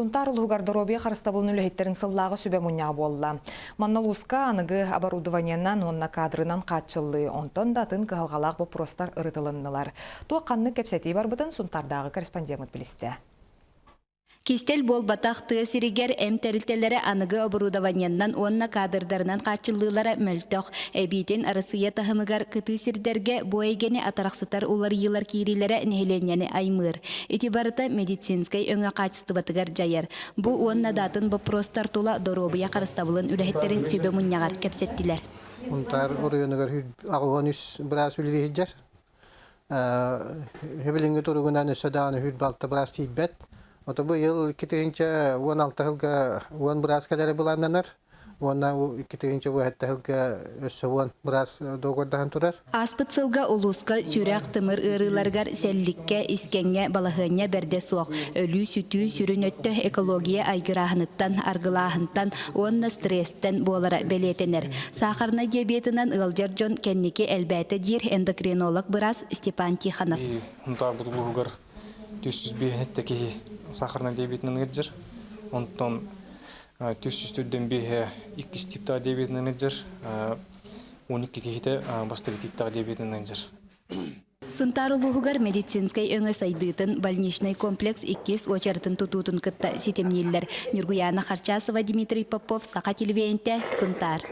Сунтаар улууһугар доруобуйа харыстабылын үлэһиттэрин сыллааҕы сүбэ мунньаҕа буолла. Манна улууска аныгы оборудованиенан уонна кадрынан хааччыллыы, онтон да атын кыһалҕалаах боппуруостар ырытылыннылар. Туох ханнык кэпсэтии барбытын Сунтаардааҕы корреспондеммыт билистэ. Кистэл буолбатах, тыа сиригэр эм тэрилтэлэрэ аныгы оборудованиеннан уонна кадрдарынан хааччыллыылара мөлтөх. Эбиитин Арассыыйа таһымыгар кытыы сирдэргэ бу эйгэни атарахсытар уларыйыылар киириилэрэ нэһилиэнньэни аймыыр. Ити барыта медицинскэй өҥө хаачыстыбатыгар дьайар. Бу уонна да атын боппуруостар тула доруобуйа харыстабылын үлэһиттэрин сүбэ мунньаҕар кэпсэттилэр. Сунтаар оройуонугар 83 быраас үлэлии сылдьар. Билиҥҥи туругунан өссө даҕаны 26 быраас тиийбэт. Ото быйыл 2016 сылга 10 быраас кэлэрэ былааннанар. Уонна 2007 сылга өссө 10 быраас договордаһан турар. Ааспыт сылга улууска сүрэх-тымыр ыарыыларыгар сэлликкэ, искэҥҥэ балаһыанньа бэрдэ суох. Өлүү-сүтүү сүрүн өттө экология айгырааһыныттан, аргылааһынтан уонна стресстэн буолара бэлиэтэнэр. Сахарнай диабетынан ыалдьар дьон кэнники элбээтэ диир эндокринолог быраас Степан Тихонов. Сунтаарбыт улууһугар 305 киһи сахарнай диабетынан ыалдьар. Онтон 345 иккис типтаах диабетынан ыалдьар. 12 киһитэ бастакы типтаах диабетынан ыалдьар. Сунтаар улууһугар медицинскэй өҥө сайдыытын больничнай комплекс иккис уочаратын тутуутун кытта ситимнииллэр. Ньургуйаана Харчасова, Дмитрий Попов, Саха телевидениетэ, Сунтаар.